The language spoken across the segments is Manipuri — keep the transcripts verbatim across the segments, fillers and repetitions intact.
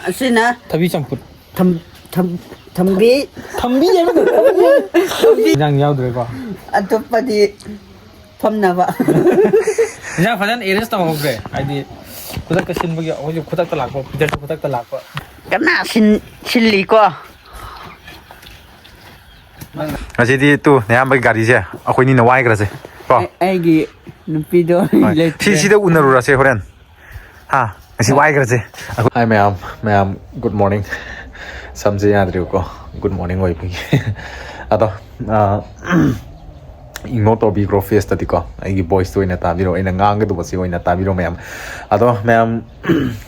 ꯑꯁꯤꯅ ꯊꯕꯤ ꯆꯝꯐꯨꯠ꯫ ꯊꯝ- ꯊꯝ- ꯊꯝꯕꯤ꯫ ꯊꯝꯕꯤ ꯍꯥꯏꯕ ꯅꯠꯇ꯭ꯔꯣ? ꯊꯝꯕꯤ꯫ ꯏꯟꯖꯥꯡ ꯌꯥꯎꯗ꯭ꯔꯦꯀꯣ? ꯑꯇꯣꯞꯄꯗꯤ ꯐꯝꯅꯕ꯫ ꯏꯟꯖꯥꯡ ꯐꯖꯅ ꯑꯦꯔꯦꯟꯖ ꯇꯧꯍꯧꯗ꯭ꯔꯦ, ꯍꯥꯏꯗꯤ ꯈꯨꯗꯛꯇ ꯁꯤꯟꯕꯒꯤ꯫ ꯑꯩꯈꯣꯏꯁꯨ ꯈꯨꯗꯛꯇ ꯂꯥꯛꯄ, ꯄꯤꯇꯔꯁꯨ ꯈꯨꯗꯛꯇ ꯂꯥꯛꯄ꯫ ꯀꯅꯥ ꯁꯤꯟ- ꯁꯤꯜꯂꯤꯀꯣ? ꯉꯁꯤꯗꯤ ꯇꯨ, ꯅꯌꯥꯝꯕꯒꯤ ꯒꯥꯔꯤꯁꯦ ꯑꯩꯈꯣꯏꯅꯤꯅ ꯋꯥꯏꯈ꯭ꯔꯁꯦ ꯀꯣ꯫ ꯑꯩ- ꯑꯩꯒꯤ ꯅꯨꯄꯤꯗꯣ ꯍꯣꯏ꯫ ꯂꯩꯇ꯭ꯔꯦ꯫ ꯁꯤ, ꯁꯤꯗ ꯎꯅꯔꯨꯔꯁꯦ ꯍꯣꯔꯦꯟ꯫ ꯍꯥ? ꯉꯁꯤ ꯋꯥꯏꯈ꯭ꯔꯁꯦ꯫ ꯍꯥꯏ ꯃꯌꯥꯝ, ꯃꯌꯥꯝ, ꯒꯨꯗ ꯃꯣꯔꯅꯤꯡ꯫ ꯁꯝꯁꯦ ꯌꯥꯗ꯭ꯔꯤꯕꯀꯣ, ꯒꯨꯗ ꯃꯣꯔꯅꯤꯡ ꯑꯣꯏꯕꯒꯤ꯫ ꯑꯗꯣ, ꯑꯥ, ꯏꯒꯅꯣꯔ ꯇꯧꯕꯤꯈ꯭ꯔꯣ ꯐꯦꯁꯇꯗꯤꯀꯣ, ꯑꯩꯒꯤ ꯚꯣꯏꯁꯇ ꯑꯣꯏꯅ ꯇꯥꯕꯤꯔꯣ, ꯑꯩꯅ ꯉꯥꯡꯒꯗꯧꯕꯁꯤ ꯑꯣꯏꯅ ꯇꯥꯕꯤꯔꯣ ꯃꯌꯥꯝ꯫ ꯑꯗꯣ ꯃꯌꯥꯝ,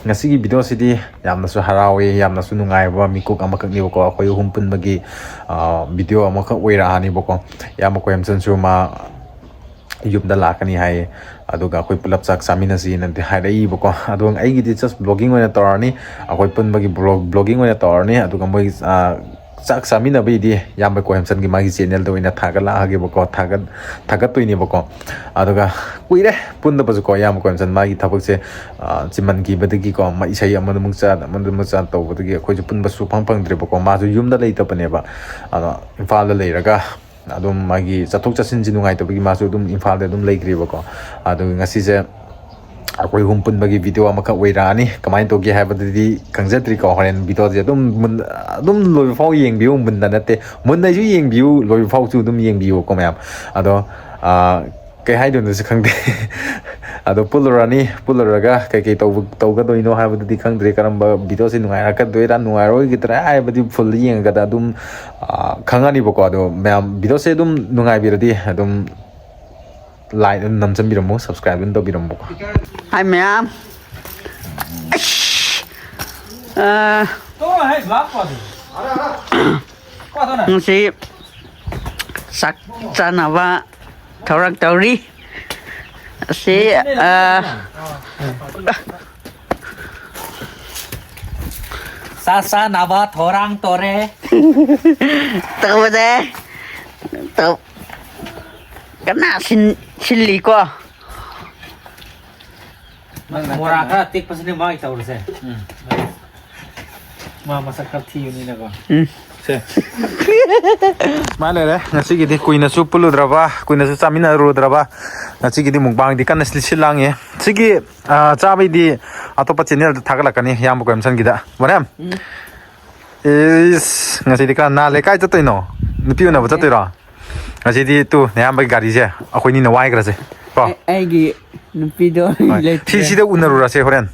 ꯉꯁꯤꯒꯤ ꯚꯤꯗꯤꯑꯣꯁꯤꯗꯤ ꯌꯥꯝꯅꯁꯨ ꯍꯔꯥꯎꯋꯦ, ꯌꯥꯝꯅꯁꯨ ꯅꯨꯡꯉꯥꯏꯕ ꯃꯤꯀꯨꯞ ꯑꯃꯈꯛꯅꯦꯕꯀꯣ꯫ ꯑꯩꯈꯣꯏ ꯑꯍꯨꯝ ꯄꯨꯟꯕꯒꯤ, ꯑꯥ, ꯚꯤꯗꯤꯑꯣ ꯑꯃꯈꯛ ꯑꯣꯏꯔꯛꯑꯅꯤꯕꯀꯣ꯫ ꯏꯌꯥꯝꯕ ꯀꯣꯌꯝꯆꯟꯁꯨ ꯃꯥ ꯌꯨꯝꯗ ꯂꯥꯛꯀꯅꯤ ꯍꯥꯏꯌꯦ, ꯑꯗꯨꯒ ꯑꯩꯈꯣꯏ ꯄꯨꯂꯞ ꯆꯥꯛ ꯆꯥꯃꯤꯟꯅꯁꯤꯅꯗꯤ ꯍꯥꯏꯔꯛꯏꯕꯀꯣ꯫ ꯑꯗꯣ ꯑꯩꯒꯤꯗꯤ just vlogging ꯑꯣꯏꯅ ꯇꯧꯔꯅꯤ꯫ ꯑꯩꯈꯣꯏ ꯄꯨꯟꯕꯒꯤ vlog, vlogging ꯑꯣꯏꯅ ꯇꯧꯔꯅꯤ꯫ ꯑꯗꯨꯒ ꯃꯣꯏ, ꯑꯥ, ꯆꯥꯛ ꯆꯥꯃꯤꯟꯅꯕꯒꯤꯗꯤ ꯏꯌꯥꯝꯕ ꯀꯣꯍꯦꯝꯆꯟꯒꯤ ꯃꯥꯒꯤ ꯆꯦꯅꯦꯜꯗ ꯑꯣꯏꯅ ꯊꯥꯒꯠꯂꯛꯑꯒꯦꯕꯀꯣ, ꯊꯥꯒꯠ- ꯊꯥꯒꯠꯇꯣꯏꯅꯦꯕꯀꯣ꯫ ꯑꯗꯨꯒ ꯀꯨꯏꯔꯦ ꯄꯨꯟꯗꯕꯁꯨꯀꯣ, ꯏꯌꯥꯝꯕ ꯀꯣꯍꯦꯝꯆꯟ ꯃꯥꯒꯤ ꯊꯕꯛꯁꯦ, ꯑꯥ, ꯆꯤꯟꯃꯟꯈꯤꯕꯗꯒꯤꯀꯣ, ꯃꯥ ꯏꯁꯩ ꯑꯃꯗꯃꯨꯛ ꯆꯠ, ꯑꯃꯗꯃꯨꯛ ꯆꯠ ꯇꯧꯕꯗꯒꯤ ꯑꯩꯈꯣꯏꯁꯨ ꯄꯨꯟꯕ ꯁꯨꯛꯐꯪ ꯐꯪꯗ꯭ꯔꯦꯕꯀꯣ꯫ ꯃꯥꯁꯨ ꯌꯨꯝꯗ ꯂꯩꯇꯕꯅꯦꯕ, ꯑꯗꯣ ꯏꯝꯐꯥꯜꯗ ꯂꯩꯔꯒ ꯑꯗꯨꯝ ꯃꯥꯒꯤ ꯆꯠꯊꯣꯛ ꯆꯠꯁꯤꯟꯁꯤ ꯅꯨꯡꯉꯥꯏꯇꯕꯒꯤ ꯃꯥꯁꯨ ꯑꯗꯨꯝ ꯏꯝꯐꯥꯜꯗ ꯑꯗꯨꯝ ꯂꯩꯈ꯭ꯔꯦꯕꯀꯣ꯫ ꯑꯗꯨꯒ ꯉꯁꯤꯁꯦ ꯑꯩꯈꯣꯏ ꯑꯍꯨꯝ ꯄꯨꯟꯕꯒꯤ ꯚꯤꯗꯤꯑꯣ ꯑꯃꯈꯛ ꯑꯣꯏꯔꯛꯑꯅꯤ꯫ ꯀꯃꯥꯏꯅ ꯇꯧꯒꯦ ꯍꯥꯏꯕꯗꯨꯗꯤ ꯈꯪꯖꯗ꯭ꯔꯤꯀꯣ꯫ ꯍꯣꯔꯦꯟ ꯚꯤꯗꯤꯑꯣꯁꯦ ꯑꯗꯨꯝ ꯃꯨꯟ-, ꯑꯗꯨꯝ ꯂꯣꯏꯕ ꯐꯥꯎ ꯌꯦꯡꯕꯤꯌꯨ꯫ ꯃꯨꯟꯅ ꯅꯠꯇꯦ, ꯃꯨꯟꯅꯁꯨ ꯌꯦꯡꯕꯤꯌꯨ, ꯂꯣꯏꯕ ꯐꯥꯎꯁꯨ ꯑꯗꯨꯝ ꯌꯦꯡꯕꯤꯌꯨꯀꯣ ꯃꯌꯥꯝ꯫ ꯑꯗꯣ, ꯑꯥ, ꯀꯩ ꯍꯥꯏꯗꯣꯏꯅꯣꯁꯨ ꯈꯪꯗꯦ꯫ ꯑꯗꯣ ꯄꯨꯜꯂꯨꯔꯅꯤ, ꯄꯨꯜꯂꯨꯔꯒ ꯀꯩꯀꯩ ꯇꯧꯕ-, ꯇꯧꯒꯗꯣꯏꯅꯣ ꯍꯥꯏꯕꯗꯨꯗꯤ ꯈꯪꯗ꯭ꯔꯤ꯫ ꯀꯔꯝꯕ ꯚꯤꯗꯤꯑꯣꯁꯤ ꯅꯨꯡꯉꯥꯏꯔꯛꯀꯗꯣꯏꯔꯥ, ꯅꯨꯡꯉꯥꯏꯔꯣꯏꯒꯗ꯭ꯔꯥ ꯍꯥꯏꯕꯗꯤ ꯐꯨꯜꯗ ꯌꯦꯡꯉꯒꯗ ꯑꯗꯨꯝ, ꯑꯥ, ꯈꯪꯉꯅꯤꯕꯀꯣ꯫ ꯑꯗꯣ ꯃꯌꯥꯝ ꯚꯤꯗꯤꯑꯣꯁꯦ ꯑꯗꯨꯝ ꯅꯨꯡꯉꯥꯏꯕꯤꯔꯗꯤ ꯑꯗꯨꯝ ꯂꯥꯏꯛ ꯑꯗꯨꯝ ꯅꯝꯖꯟꯕꯤꯔꯝꯃꯣ, ꯁꯕꯁꯀ꯭ꯔꯥꯏꯕ ꯑꯗꯨꯝ ꯇꯧꯕꯤꯔꯝꯃꯣꯀꯣ꯫ ꯍꯥꯏ ꯃꯌꯥꯝ꯫ ꯑꯁ! ꯑꯥ, ꯉꯁꯤ ꯆꯥꯛ ꯆꯥꯅꯕ ꯊꯧꯔꯥꯡ ꯇꯧꯔꯤ꯫ ꯑꯁꯤ, ꯑꯥ, ꯆꯥꯛ ꯆꯥꯅꯕ ꯊꯧꯔꯥꯡ ꯇꯧꯔꯦ꯫ ꯇꯧꯕꯁꯦ꯫ ꯇꯧ-, ꯀꯅꯥ ꯁꯤꯟ-, ꯁꯤꯜꯂꯤꯀꯣ? ꯃꯣꯔꯥ ꯈꯔ ꯑꯇꯦꯛꯄꯁꯤꯅꯦ ꯃꯥꯒꯤ ꯇꯧꯔꯤꯁꯦ꯫ ꯎꯝ꯫ ꯃꯥ ꯃꯁꯛ ꯈꯔ ꯊꯤꯕꯅꯤꯅꯀꯣ꯫ ꯎꯝ꯫ ꯁꯦ꯫ ꯁꯨꯃꯥꯏꯅ ꯂꯩꯔꯦ꯫ ꯉꯁꯤꯒꯤꯗꯤ ꯀꯨꯏꯅꯁꯨ ꯄꯨꯜꯂꯨꯗ꯭ꯔꯕ, ꯀꯨꯏꯅꯁꯨ ꯆꯥꯃꯤꯟꯅꯔꯨꯗ꯭ꯔꯕ, ꯉꯁꯤꯒꯤꯗꯤ ꯃꯨꯛꯕꯥꯡꯗꯤ ꯀꯟꯅ ꯁꯤꯜ ꯂꯥꯡꯉꯤ꯫ ꯁꯤꯒꯤ, ꯑ, ꯆꯥꯕꯩꯗꯤ ꯑꯇꯣꯞꯄ ꯆꯦꯅꯦꯜꯗ ꯊꯥꯒꯠꯂꯛꯀꯅꯤ, ꯏꯌꯥꯝꯕ ꯀꯣꯏꯃꯁꯟꯒꯤꯗ꯫ ꯃꯣꯔꯦꯝ? ꯎꯝ꯫ ꯏꯁ, ꯉꯁꯤꯗꯤ ꯀꯅꯥ ꯅꯥꯜꯂꯦ? ꯀꯥꯏ ꯆꯠꯇꯣꯏꯅꯣ? ꯅꯨꯄꯤ ꯎꯅꯕ ꯈꯪꯗꯦ꯫ ꯆꯠꯇꯣꯏꯔꯣ? ꯉꯁꯤꯗꯤ ꯇꯨ, ꯅꯌꯥꯝꯕꯒꯤ ꯒꯥꯔꯤꯁꯦ ꯑꯩꯈꯣꯏꯅꯤꯅ ꯋꯥꯏꯈ꯭ꯔꯁꯦ꯫ ꯀꯣ? ꯑꯩ-, ꯑꯩꯒꯤ ꯅꯨꯄꯤꯗꯣ ꯍꯣꯏ꯫ ꯂꯩꯇ꯭ꯔꯦ꯫ ꯁꯤ, ꯁꯤꯗ ꯎꯅꯔꯨꯔꯁꯦ ꯍꯣꯔꯦꯟ꯫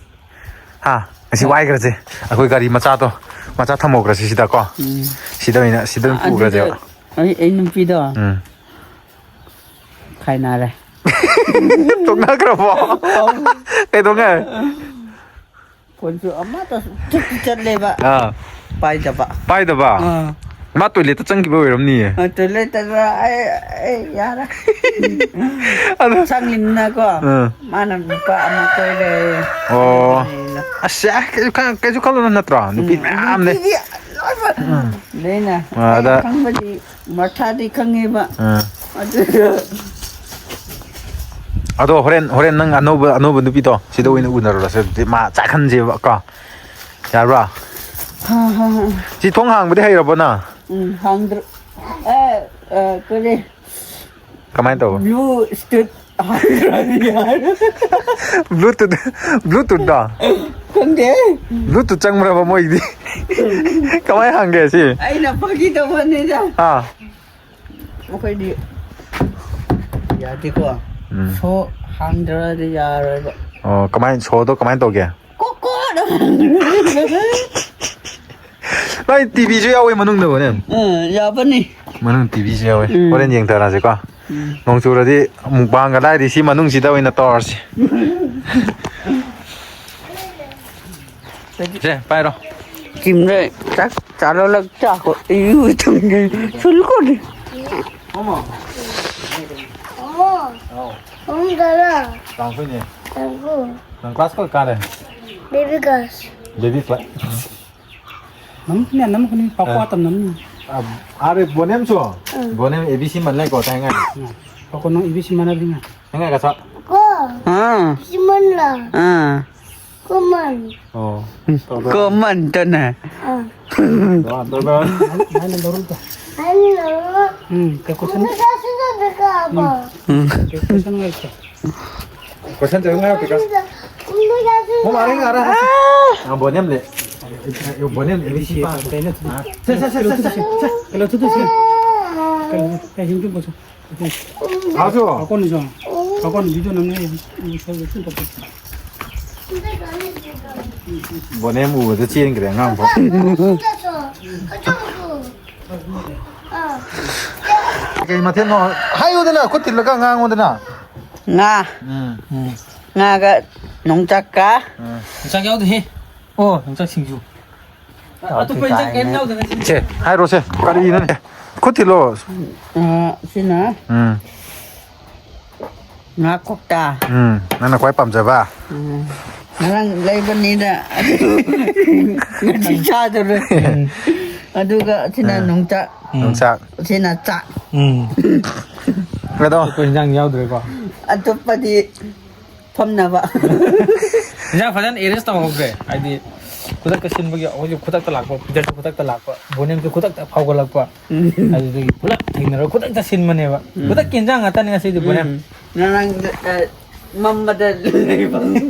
ꯍꯥ? ꯉꯁꯤ ꯍꯣꯏ꯫ ꯋꯥꯏꯈ꯭ꯔꯁꯦ꯫ ꯑꯩꯈꯣꯏ ꯒꯥꯔꯤ ꯃꯆꯥꯗꯣ, ꯃꯆꯥ ꯊꯝꯍꯧꯈ꯭ꯔꯁꯤ ꯁꯤꯗ ꯀꯣ꯫ ꯎꯝ꯫ ꯁꯤꯗ ꯑꯣꯏꯅ, ꯁꯤꯗ ꯑꯗꯨꯝ ꯑꯗꯨꯗ ꯄꯨꯈ꯭ꯔꯁꯦꯕ꯫ ꯑꯩ, ꯑꯩ ꯅꯨꯄꯤꯗꯣ ꯎꯝ꯫ ꯈꯥꯏꯅꯔꯦ꯫ ꯇꯣꯛꯅꯈ꯭ꯔꯕꯣ? ꯑꯧ꯫ ꯀꯩꯗꯧꯉꯩ? ꯐꯣꯟꯁꯨ ꯑꯃꯠꯇ ꯆꯠꯇꯤ ꯆꯠꯂꯦꯕ꯫ ꯑꯥ꯫ ꯄꯥꯏꯗꯕ꯫ ꯄꯥꯏꯗꯕ? ꯑꯥ꯫ ꯃꯥ ꯇꯣꯏꯂꯦꯠꯇ ꯆꯪꯈꯤꯕ ꯑꯣꯏꯔꯝꯅꯤꯌꯦ꯫ ꯑ, ꯇꯣꯏꯂꯦꯠꯇ ꯑꯩ, ꯑꯩ ꯌꯥꯔꯦ꯫ ꯑꯗꯣ ꯁꯪꯂꯤꯝꯅꯀꯣ꯫ ꯑꯥ꯫ ꯃꯥꯅ ꯅꯨꯄꯥ ꯑꯃ ꯀꯣꯏꯔꯦ꯫ ꯑꯣ꯫ ꯑꯗꯨꯒꯤꯅꯤꯅ꯫ ꯑꯁ, ꯑ, ꯀꯩꯁꯨ ꯈꯟ-, ꯀꯩꯁꯨ ꯈꯜꯂꯨꯅꯨ ꯅꯠꯇ꯭ꯔꯣ? ꯅꯨꯄꯤ ꯎꯝ, ꯃꯌꯥꯝ ꯂꯩ꯫ ꯅꯨꯄꯤꯗꯤ ꯂꯣꯏꯃꯛ ꯎꯝ꯫ ꯂꯩꯅ꯫ ꯑꯥ, ꯑꯗ ꯑꯩ ꯈꯪꯕꯗꯤ ꯃꯊꯥꯗꯤ ꯈꯪꯉꯦꯕ꯫ ꯑꯥ꯫ ꯑꯗꯨ ꯑꯗꯣ ꯍꯣꯔꯦꯟ, ꯍꯣꯔꯦꯟ ꯅꯪ ꯑꯅꯧꯕ, ꯑꯅꯧꯕ ꯅꯨꯄꯤꯗꯣ ꯁꯤꯗ ꯎꯝ꯫ ꯑꯣꯏꯅ ꯎꯅꯔꯨꯔꯁꯦ, ꯑꯗꯨꯗꯤ ꯃꯥ ꯆꯥꯛꯍꯟꯁꯦꯕ ꯀꯣ꯫ ꯌꯥꯕ꯭ꯔꯣ? ꯍꯥ, ꯍꯥ, ꯍꯥ꯫ ꯁꯤ ꯊꯣꯡ ꯍꯥꯡꯕꯗꯤ ꯍꯩꯔꯕꯣ ꯅꯪ? ꯎꯝ, ꯍꯥꯡꯗ꯭ꯔ-, ꯑꯦ, ꯑ, ꯀꯔꯤ? ꯀꯃꯥꯏꯅ ꯇꯧꯕ? Blue ꯁ꯭ꯇꯨꯠ ꯍꯥꯡꯗ꯭ꯔꯗꯤ ꯌꯥꯔꯣꯏ꯫ Bluetooth, Bluetooth ꯗꯣ? ꯈꯪꯗꯦ꯫ Bluetooth ꯆꯪꯕ꯭ꯔꯕ ꯃꯣꯏꯒꯤꯗꯤ? ꯀꯃꯥꯏꯅ ꯍꯥꯡꯒꯦ ꯁꯤ? ꯑꯩꯅ ꯐꯥꯒꯤ ꯇꯧꯕꯅꯤꯗ꯫ ꯑꯥ꯫ ꯑꯩꯈꯣꯏꯗꯤ ꯌꯥꯗꯦꯀꯣ꯫ ꯎꯝ꯫ ꯁꯣ ꯍꯥꯡꯗ꯭ꯔꯗꯤ ꯌꯥꯔꯣꯏꯕ꯫ ꯑꯣ, ꯀꯃꯥꯏꯅ, ꯁꯣꯗꯣ ꯀꯃꯥꯏꯅ ꯇꯧꯒꯦ? ꯀꯣꯀꯣꯗ꯫ ꯅꯣꯏ ꯇꯤꯚꯤꯁꯨ ꯌꯥꯎꯋꯦ ꯃꯅꯨꯡꯗ, ꯍꯣꯔꯦꯟ꯫ ꯎꯝ, ꯌꯥꯕꯅꯤ꯫ ꯃꯅꯨꯡ ꯇꯤꯚꯤꯁꯨ ꯌꯥꯎꯋꯦ꯫ ꯎꯝ꯫ ꯍꯣꯔꯦꯟ ꯌꯦꯡꯊꯔꯁꯤꯀꯣ꯫ ꯎꯝ꯫ ꯅꯣꯡ ꯆꯨꯔꯗꯤ ꯃꯨꯛꯕꯥꯡꯒ ꯂꯥꯏꯔꯤ, ꯁꯤ ꯃꯅꯨꯡꯁꯤꯗ ꯑꯣꯏꯅ ꯇꯧꯔꯁꯤ꯫ ꯁꯦ, ꯄꯥꯏꯔꯣ꯫ ꯆꯤꯝꯔꯦ, ꯆꯥꯛ ꯆꯥꯔꯣ, ꯂꯛ ꯆꯥꯈꯣ꯫ ꯏꯌꯨ ꯊꯨꯝꯒꯤ ꯁꯨꯜꯀꯣꯅꯤ꯫ ꯑꯃ꯫ ꯑꯃ꯫ ꯑꯥꯎ꯫ ꯑꯍꯨꯝ ꯇꯔꯥ꯫ ꯇꯥꯡꯈꯨꯜꯅꯦ꯫ ꯇꯥꯡꯈꯨꯜ꯫ ꯅꯪ class ꯀꯌꯥ ꯀꯥꯔꯦ? Baby class꯫ Baby class꯫ ꯅꯝꯈꯤꯅꯦ, ꯅꯝꯈꯤꯅꯤ, ꯄꯥꯄꯥ ꯑ꯫ ꯇꯝ ꯅꯝꯅꯤ꯫ ꯑ, ꯑꯔꯦ, ꯕꯣꯅꯦꯝꯁꯨ? ꯎꯝ꯫ ꯕꯣꯅꯦꯝ A B C ꯃꯜꯂꯦꯀꯣ, ꯊꯥꯏꯉꯥꯏ꯫ ꯎꯝ꯫ ꯄꯥꯄꯥ ꯅꯪ A B C ꯃꯥꯟꯅꯕꯤꯅ꯫ ꯊꯥꯏꯉꯥꯏ ꯀꯁꯥ꯫ ꯀꯣ? ꯑꯥ꯫ A B C ꯃꯟꯂ? Ah. Kuman. Oh. Kuman to na. Ah. Doon, doon, doon. Ano laro ka? Ano laro? Hmm, kakusan. Ano ka sinabi ka, Aba? Hmm. Kakusan nga ito. Kusan tayo nga, pikas. Ano ka sinabi? Oh, maring ara. Ah, bonem le. Yung bonem, A B C pa. Sa, sa, sa, sa, sa. Kalo to, to, sa. Kalo, eh, yung dun ko sa. Aso. Ako ni sa. Ako ni dito nang ngayon. Yung sa, sa, sa. Bonem ꯎꯕꯗ ꯆꯦꯟꯈ꯭ꯔꯦ ꯑꯉꯥꯡ ꯐꯥꯎ꯫ ꯀꯩ ꯃꯊꯦꯜꯅꯣ? ꯍꯥꯏꯌꯨꯗꯅ, ꯈꯨꯠ ꯊꯤꯜꯂꯒ ꯉꯥꯡꯉꯨꯗꯅ꯫ ꯉꯥ꯫ ꯎꯝ꯫ ꯉꯥꯒ ꯌꯣꯡꯆꯥꯛꯀ꯫ ꯎꯝ꯫ ꯌꯣꯡꯆꯥꯛ ꯌꯥꯎꯗꯦꯍꯦ꯫ ꯑꯣ, ꯌꯣꯡꯆꯥꯛ ꯁꯤꯡꯖꯨ꯫ ꯑꯇꯣꯞꯄ ꯌꯣꯡꯆꯥꯛ ꯀꯩꯝ ꯌꯥꯎꯗꯅ ꯁꯤꯡꯖꯨ꯫ ꯁꯦ, ꯍꯥꯏꯔꯣꯁꯦ꯫ ꯀꯔꯤꯅꯣꯅꯦ? ꯈꯨꯠ ꯊꯤꯜꯂꯣ꯫ ꯑ, ꯁꯤꯅ ꯎꯝ꯫ ꯉꯥ ꯀꯧꯇꯥ꯫ ꯎꯝ, ꯅꯪꯅ ꯈ꯭ꯋꯥꯏ ꯄꯥꯝꯖꯕ꯫ ꯎꯝ꯫ ꯉꯔꯥꯡ ꯂꯩꯕꯅꯤꯅ ꯉꯁꯤ ꯆꯥꯗꯧꯔꯦ꯫ ꯎꯝ꯫ ꯑꯗꯨꯒ ꯁꯤꯅ ꯎꯝ꯫ ꯌꯣꯡꯆꯥꯛ꯫ ꯎꯝ꯫ ꯌꯣꯡꯆꯥꯛ꯫ ꯁꯤꯅ ꯆꯥꯛ꯫ ꯎꯝ꯫ ꯑꯗꯣ ꯑꯇꯣꯞꯄ ꯏꯟꯖꯥꯡ ꯌꯥꯎꯗ꯭ꯔꯦꯀꯣ? ꯑꯇꯣꯞꯄꯗꯤ ꯐꯝꯅꯕ꯫ ꯏꯟꯖꯥꯡ ꯐꯖꯅ arrange ꯇꯧꯍꯧꯗ꯭ꯔꯦ꯫ ꯍꯥꯏꯗꯤ ꯈꯨꯗꯛꯇ ꯁꯤꯟꯕꯒꯤ ꯑꯩꯈꯣꯏꯁꯨ ꯈꯨꯗꯛꯇ ꯂꯥꯛꯄ, ꯄꯤꯇꯔꯁꯨ ꯈꯨꯗꯛꯇ ꯂꯥꯛꯄ, ꯕꯣꯅꯦꯝꯁꯨ ꯈꯨꯗꯛꯇ ꯐꯥꯎꯒꯠꯂꯛꯄ꯫ ꯎꯝ꯫ ꯑꯗꯨꯗꯒꯤ ꯄꯨꯂꯞ ꯊꯦꯡꯅꯔꯒ ꯈꯨꯗꯛꯇ ꯁꯤꯟꯕꯅꯦꯕ꯫ ꯎꯝ꯫ ꯈꯨꯗꯛꯀꯤ ꯏꯟꯖꯥꯡ ꯉꯥꯛꯇꯅꯤ ꯉꯁꯤꯗꯤ, ꯕꯣꯅꯦꯝ꯫ ꯎꯝ꯫ ꯉꯔꯥꯡ, ꯑ, ꯃꯝꯕꯗ ꯂꯩꯕ꯫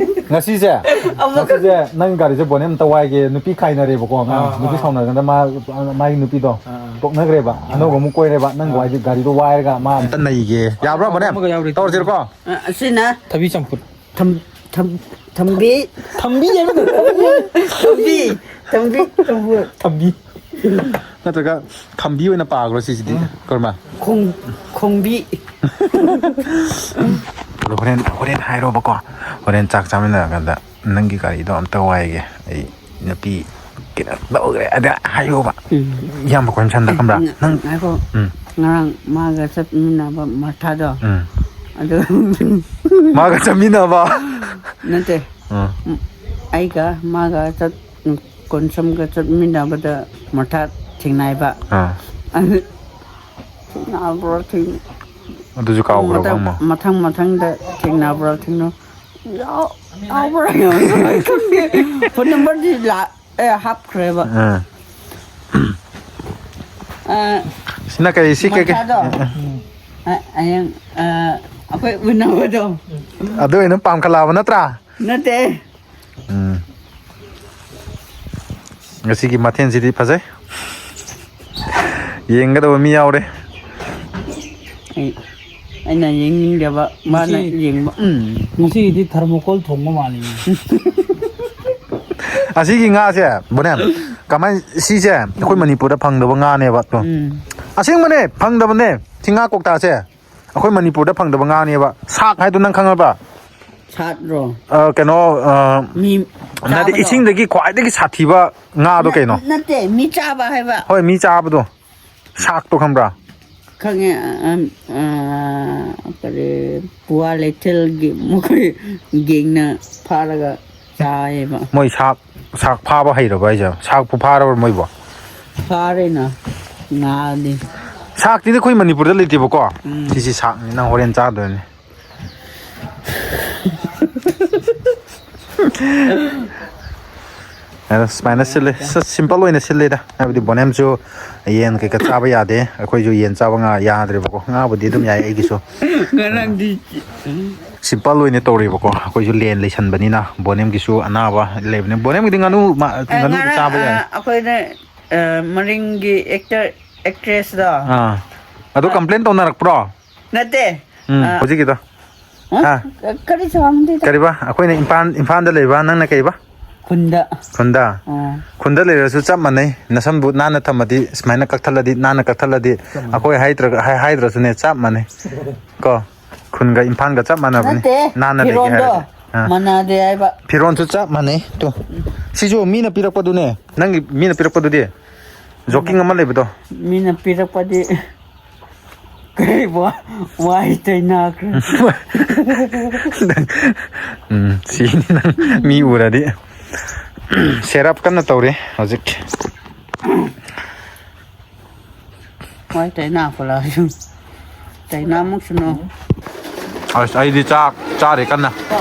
ꯉꯁꯤꯁꯦ? ꯑꯃꯨꯛꯀ꯫ ꯉꯁꯤꯁꯦ ꯅꯪ ꯒꯥꯔꯤꯁꯦ ꯕꯣꯅꯦꯝ ꯑꯝꯇ ꯋꯥꯏꯒꯦ, ꯅꯨꯄꯤ ꯈꯥꯏꯅꯔꯦꯕꯀꯣ, ꯑꯉꯥꯡ꯫ ꯑꯥ, ꯅꯨꯄꯤ ꯑꯥ꯫ ꯁꯥꯎꯅꯗꯅ ꯃꯥ, ꯃꯥꯒꯤ ꯅꯨꯄꯤꯗꯣ ꯑꯥ, ꯑꯥ꯫ ꯇꯣꯛꯅꯈ꯭ꯔꯦꯕ꯫ ꯑꯥ꯫ ꯑꯅꯧꯕ ꯑꯃꯨꯛ ꯀꯣꯏꯔꯦꯕ꯫ ꯅꯪ ꯑꯥ꯫ ꯋꯥꯏꯗꯤ ꯒꯥꯔꯤꯗꯣ ꯋꯥꯏꯔꯒ ꯃꯥ ꯑꯝꯇ ꯅꯩꯒꯦ꯫ ꯌꯥꯕ꯭ꯔꯣ, ꯕꯣꯅꯦꯝ? ꯑꯃꯒ ꯌꯥꯎꯔꯤ꯫ ꯇꯧꯔꯁꯤꯔꯀꯣ? ꯑ, ꯑꯁꯤꯅ ꯊꯕꯤ ꯆꯝꯐꯨꯠ꯫ ꯊꯝ-, ꯊꯝ-, ꯊꯝꯕꯤ꯫ ꯊꯝꯕꯤ ꯍꯥꯏꯕ ꯅꯠꯇ꯭ꯔꯣ? ꯊꯝꯕꯤ꯫ ꯊꯝꯕꯤ꯫ ꯊꯝꯕꯤ꯫ ꯅꯠꯇ꯭ꯔꯒ ꯊꯝꯕꯤ ꯑꯣꯏꯅ ꯄꯥꯈ꯭ꯔꯣ ꯁꯤꯁꯤꯗꯤ, ꯎꯝ꯫ ꯀꯔꯝꯕ? ꯈꯣꯡ-, ꯈꯣꯡꯕꯤ꯫ ꯑꯗꯣ ꯍꯣꯔꯦꯟ, ꯍꯣꯔꯦꯟ ꯍꯥꯏꯔꯣꯕꯀꯣ꯫ ꯍꯣꯔꯦꯟ ꯆꯥꯛ ꯆꯥꯃꯤꯟꯅꯔꯀꯥꯟꯗ ꯅꯪꯒꯤ ꯒꯥꯔꯤꯗꯣ ꯑꯝꯇ ꯋꯥꯏꯒꯦ꯫ ꯑꯩ ꯅꯨꯄꯤ ꯀꯩꯅꯣ ꯇꯧꯈ꯭ꯔꯦ ꯑꯗ ꯍꯥꯏꯌꯣꯕ꯫ ꯎꯝ꯫ ꯏꯌꯥꯝꯕ ꯀꯣꯏ ꯁꯟꯗ ꯈꯪꯕ꯭ꯔꯥ? ꯉ-, ꯅꯪ ꯉꯥꯏꯈꯣ꯫ ꯎꯝ꯫ ꯉꯔꯥꯡ ꯃꯥꯒ ꯆꯠꯃꯤꯟꯅꯕ ꯃꯊꯥꯗꯣ꯫ ꯎꯝ꯫ ꯑꯗꯨ ꯃꯥꯒ ꯆꯠꯃꯤꯟꯅꯕ? ꯅꯠꯇꯦ꯫ ꯑꯥ꯫ ꯎꯝ, ꯑꯩꯒ ꯃꯥꯒ ꯆꯠ-, ꯀꯣꯟꯁꯝꯒ ꯆꯠꯃꯤꯟꯅꯕꯗ ꯃꯊꯥ ꯊꯦꯡꯅꯩꯕ꯫ ꯑꯥ꯫ ꯑꯗꯨ ꯊꯦꯡꯅꯕ꯭ꯔꯥ ꯊꯦꯡ-, ꯑꯗꯨꯁꯨ ꯀꯥꯎꯈ꯭ꯔꯕ ꯃꯊꯪ, ꯑꯃ? ꯃꯊꯪ ꯃꯊꯪꯗ ꯊꯦꯡꯅꯕ꯭ꯔꯥ ꯊꯦꯡꯅ-, ꯌꯥꯎ-, ꯀꯥꯎꯕ꯭ꯔꯥ? ꯑꯩ ꯈꯪꯗꯦ꯫ ꯐꯣꯟ ꯅꯝꯕꯔꯗꯤ ꯂꯥꯛ-, ꯑꯦ, ꯍꯥꯞꯈ꯭ꯔꯦꯕ꯫ ꯑꯥ꯫ ꯑ, ꯁꯤꯅ ꯀꯔꯤ, ꯁꯤ ꯀꯩ, ꯀꯩ? ꯃꯊꯥꯗꯣ꯫ ꯑ, ꯍꯌꯦꯡ, ꯑ, ꯑꯩꯈꯣꯏ ꯎꯅꯕꯗꯣ꯫ ꯑꯗꯨ ꯑꯣꯏꯅ ꯄꯥꯝꯈꯠꯂꯛꯑꯕ ꯅꯠꯇ꯭ꯔꯥ? ꯅꯠꯇꯦ꯫ ꯎꯝ꯫ ꯉꯁꯤꯒꯤ ꯃꯊꯦꯜꯁꯤꯗꯤ ꯐꯖꯩ꯫ ꯌꯦꯡꯒꯗꯕ ꯃꯤ ꯌꯥꯎꯔꯦ꯫ ꯑꯩ, ꯑꯩꯅ ꯌꯦꯡꯅꯤꯡꯗꯕ, ꯃꯥꯅ ꯉꯁꯤ ꯌꯦꯡꯕ꯫ ꯎꯝ꯫ ꯉꯁꯤꯒꯤꯗꯤ ꯊꯔꯃꯣꯀꯣꯜ ꯊꯣꯡꯕ ꯃꯥꯜꯂꯤꯅꯦ꯫ ꯑꯁꯤꯒꯤ ꯉꯥꯁꯦ, ꯕꯣꯅꯦ, ꯀꯃꯥꯏ, ꯁꯤꯁꯦ ꯑꯩꯈꯣꯏ ꯎꯝ꯫ ꯃꯅꯤꯄꯨꯔꯗ ꯐꯪꯗꯕ ꯉꯥꯅꯦꯕ꯫ ꯇꯣ꯫ ꯎꯝ꯫ ꯑꯁꯦꯡꯕꯅꯦ, ꯐꯪꯗꯕꯅꯦ꯫ ꯁꯤ ꯉꯥ ꯀꯧꯇꯥꯁꯦ꯫ ꯑꯩꯈꯣꯏ ꯃꯅꯤꯄꯨꯔꯗ ꯐꯪꯗꯕ ꯉꯥꯅꯦꯕ꯫ ꯁꯥꯛ ꯍꯥꯏꯗꯣ ꯅꯪ ꯈꯪꯉꯕ? ꯁꯥꯠꯔꯣ? ꯑ, ꯀꯩꯅꯣ, ꯑ, ꯃꯤ ꯅꯠꯇꯦ, ꯆꯥꯕꯗꯣ? ꯏꯁꯤꯡꯗꯒꯤ ꯈ꯭ꯋꯥꯏꯗꯒꯤ ꯁꯥꯊꯤꯕ ꯉꯥꯗꯣ ꯅ-, ꯀꯩꯅꯣ? ꯅꯠꯇꯦ, ꯃꯤ ꯆꯥꯕ ꯍꯥꯏꯕ꯫ ꯍꯣꯏ, ꯃꯤ ꯆꯥꯕꯗꯣ꯫ ꯁꯥꯛꯇꯣ ꯈꯪꯕ꯭ꯔꯥ? ꯈꯪꯉꯦ, ꯑ, ꯑ, ꯑ, ꯀꯔꯤ, ꯄꯨꯋꯥ ꯂꯩꯊꯦꯜꯒꯤ ꯃꯈꯣꯏ ꯒꯦꯡꯅ ꯐꯥꯔꯒ ꯆꯥꯏꯌꯦꯕ꯫ ꯃꯣꯏ ꯁꯥꯛ, ꯁꯥꯛ ꯐꯥꯕ ꯍꯩꯔꯕ ꯍꯥꯏꯁꯦ? ꯁꯥꯛꯄꯨ ꯐꯥꯔꯕ ꯃꯣꯏꯕꯣ? ꯐꯥꯔꯦꯅ, ꯉꯥꯗꯤ꯫ ꯁꯥꯛꯇꯤꯗꯤ ꯑꯩꯈꯣꯏ ꯃꯅꯤꯄꯨꯔꯗ ꯂꯩꯇꯦꯕꯀꯣ꯫ ꯎꯝ꯫ ꯁꯤꯁꯤ ꯁꯥꯛꯅꯤ, ꯅꯪ ꯍꯣꯔꯦꯟ ꯆꯥꯗꯣꯏꯅꯤ꯫ ꯑꯗꯣ ꯁꯨꯃꯥꯏꯅ ꯁꯤꯜꯂꯦ꯫ ꯁ-, simple ꯑꯣꯏꯅ ꯁꯤꯜꯂꯦꯗ꯫ ꯍꯥꯏꯕꯗꯤ ꯕꯣꯅꯦꯝꯁꯨ ꯌꯦꯟ ꯀꯩꯀꯥ ꯆꯥꯕ ꯌꯥꯗꯦ꯫ ꯑꯩꯈꯣꯏꯁꯨ ꯌꯦꯟ ꯆꯥꯕ ꯉꯥ ꯌꯥꯗ꯭ꯔꯦꯕꯀꯣ꯫ ꯉꯥꯕꯨꯗꯤ ꯑꯗꯨꯝ ꯌꯥꯏ ꯑꯩꯒꯤꯁꯨ꯫ ꯉꯔꯥꯡꯗꯤ꯫ Simple ꯑꯣꯏꯅ ꯇꯧꯔꯦꯕꯀꯣ꯫ ꯑꯩꯈꯣꯏꯁꯨ ꯂꯦꯟ ꯂꯩꯁꯟꯕꯅꯤꯅ ꯕꯣꯅꯦꯝꯒꯤꯁꯨ ꯑꯅꯥꯕ ꯂꯩꯕꯅꯤ꯫ ꯕꯣꯅꯦꯝꯒꯤꯗꯤ ꯉꯥꯅꯨ ꯃ-, ꯑ, ꯉꯥꯅꯨ ꯉꯔꯥꯡ, ꯆꯥꯕ ꯑ, ꯌꯥꯏ꯫ ꯑꯩꯈꯣꯏꯅ, ꯑ, ꯃꯔꯤꯡꯒꯤ actor, actressꯗꯣ꯫ ꯑꯥ꯫ ꯑꯗꯨ ꯑ, complain ꯇꯧꯅꯔꯛꯄ꯭ꯔꯣ? ꯅꯠꯇꯦ꯫ ꯎꯝ, ꯑ, ꯍꯧꯖꯤꯛꯀꯤꯗꯣ꯫ ꯍꯥ? ꯍꯥ? ꯀꯔꯤꯁꯨ ꯍꯪꯗꯦꯗ꯫ ꯀꯔꯤꯕ? ꯑꯩꯈꯣꯏꯅ ꯏꯝꯐꯥꯜ, ꯏꯝꯐꯥꯜꯗ ꯂꯩꯕ, ꯅꯪꯅ ꯀꯩꯕ? ꯈꯨꯟꯗ꯫ ꯈꯨꯟꯗ? ꯑꯥ꯫ ꯈꯨꯟꯗ ꯂꯩꯔꯁꯨ ꯆꯞ ꯃꯥꯟꯅꯩ꯫ ꯅꯁꯝꯕꯨ ꯅꯥꯟꯅ ꯊꯝꯃꯗꯤ, ꯁꯨꯃꯥꯏꯅ ꯀꯛꯊꯠꯂꯗꯤ, ꯅꯥꯟꯅ ꯀꯛꯊꯠꯂꯗꯤ, ꯆꯞ ꯃꯥꯟꯅꯩ꯫ ꯑꯩꯈꯣꯏ ꯍꯥꯏꯗ꯭ꯔꯒ-, ꯍꯥꯏ-, ꯍꯥꯏꯗ꯭ꯔꯁꯨꯅꯦ, ꯆꯞ ꯃꯥꯟꯅꯩ꯫ ꯀꯣ? ꯈꯨꯟꯒ ꯏꯝꯐꯥꯜꯒ ꯆꯞ ꯃꯥꯟꯅꯕꯅꯤ꯫ ꯅꯠꯇꯦ, ꯅꯥꯟꯅ ꯂꯩꯒꯦ ꯐꯤꯔꯣꯟꯗꯣ ꯍꯥꯏꯔꯗꯤ꯫ ꯑꯥ꯫ ꯃꯥꯟꯅꯗꯦ ꯍꯥꯏꯕ꯫ ꯐꯤꯔꯣꯟꯁꯨ ꯆꯞ ꯃꯥꯟꯅꯩ꯫ ꯇꯨ꯫ ꯁꯤꯁꯨ ꯃꯤꯅ ꯄꯤꯔꯛꯄꯗꯨꯅꯦ꯫ ꯅꯪꯒꯤ ꯃꯤꯅ ꯄꯤꯔꯛꯄꯗꯨꯗꯤ? Joking ꯑꯃ ꯂꯩꯕꯗꯣ꯫ ꯃꯤꯅ ꯄꯤꯔꯛꯄꯗꯤ ꯀꯩ ꯋꯥ-, ꯋꯥꯏ ꯇꯩꯅꯈ꯭ꯔꯦ꯫ ꯅꯪ, ꯎꯝ, ꯁꯤꯅꯤ ꯅꯪ ꯃꯤ ꯎꯔꯗꯤ꯫ Setup ꯀꯟꯅ ꯇꯧꯔꯤ ꯍꯧꯖꯤꯛ꯫ ꯋꯥꯏ ꯇꯩꯅꯈꯠꯂꯛꯑꯁꯨ꯫ ꯇꯩꯅꯃꯨꯛꯁꯨꯅꯣ꯫ ꯑꯁ, ꯑꯩꯗꯤ ꯆꯥꯛ ꯆꯥꯔꯤ ꯀꯟꯅ꯫ ꯀꯣ?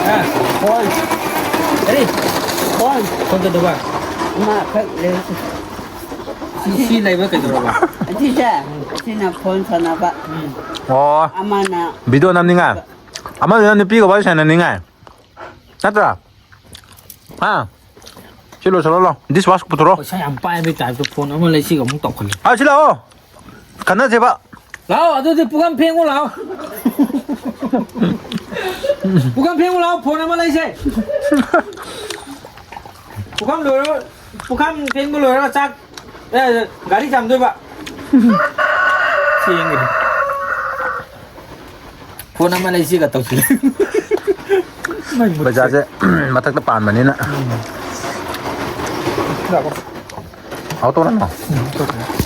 ꯍꯥ? ꯐꯣꯟ꯫ ꯀꯔꯤ? ꯐꯣꯟ꯫ ꯐꯣꯟ ꯀꯩꯗꯧꯕ? ꯑꯃꯈꯛ ꯂꯩꯔꯁꯨ꯫ ꯁꯤ, ꯁꯤ ꯂꯩꯕ ꯀꯩꯗꯧꯔꯕ? ꯑꯁꯤꯁꯦ, ꯁꯤꯅ ꯐꯣꯟ ꯁꯥꯟꯅꯕ꯫ ꯎꯝ꯫ ꯑꯣ꯫ ꯑꯃꯅ ꯚꯤꯗꯤꯑꯣ ꯅꯝꯅꯤꯡꯉꯥꯏ꯫ ꯑꯃꯗꯨꯅ ꯅꯨꯄꯤꯒ ꯋꯥꯔꯤ ꯁꯥꯟꯅꯅꯤꯡꯉꯥꯏ꯫ ꯅꯠꯇ꯭ꯔꯥ? ꯍꯥ? ꯁꯤ ꯂꯣꯏꯁꯜꯂꯣ ꯂꯥꯎ꯫ ꯗꯤꯁ ꯋꯥꯁ ꯄꯨꯊꯣꯔꯛꯑꯣ꯫ ꯄꯩꯁꯥ ꯌꯥꯝ ꯄꯥꯏꯕꯩ ꯇꯥꯏꯞꯇ ꯐꯣꯟ ꯑꯃ ꯂꯩꯁꯤꯒ ꯑꯃꯨꯛ ꯇꯧꯈꯠꯂꯦ꯫ ꯑꯥ, ꯁꯤ ꯂꯥꯛꯑꯣ꯫ ꯈꯟꯅꯁꯦꯕ꯫ ꯂꯥꯛꯑꯣ, ꯑꯗꯨꯗꯤ ꯄꯨꯈꯝ ꯐꯦꯡꯉꯨ ꯂꯥꯛꯑꯣ꯫ ꯄꯨꯈꯝ ꯐꯦꯡꯉꯨ ꯂꯥꯛꯑꯣ, ꯐꯣꯟ ꯑꯃ ꯂꯩꯁꯦ꯫ ꯄꯨꯈꯝ ꯂꯣꯏꯔꯒ, ꯄꯨꯈꯝ ꯐꯦꯡꯕ ꯂꯣꯏꯔꯒ ꯆꯥꯛ, ꯑꯦ, ꯒꯥꯔꯤ ꯆꯥꯝꯗꯣꯏꯕ꯫ ꯊꯦꯡꯉꯦ꯫ ꯐꯣꯟ ꯑꯃ ꯂꯩꯁꯤꯒ ꯇꯧꯁꯤꯜꯂꯦ꯫ ꯃꯩ ꯃꯨꯠꯈ꯭ꯔꯦ꯫ ꯄꯩꯁꯥꯁꯦ ꯃꯊꯛꯇ ꯄꯥꯟꯕꯅꯤꯅ꯫ ꯎꯝ꯫ ꯂꯥꯛꯑꯣ꯫ ꯑꯥꯎ ꯇꯧꯔꯅꯣ꯫ ꯎꯝ, ꯇꯧꯔꯦ꯫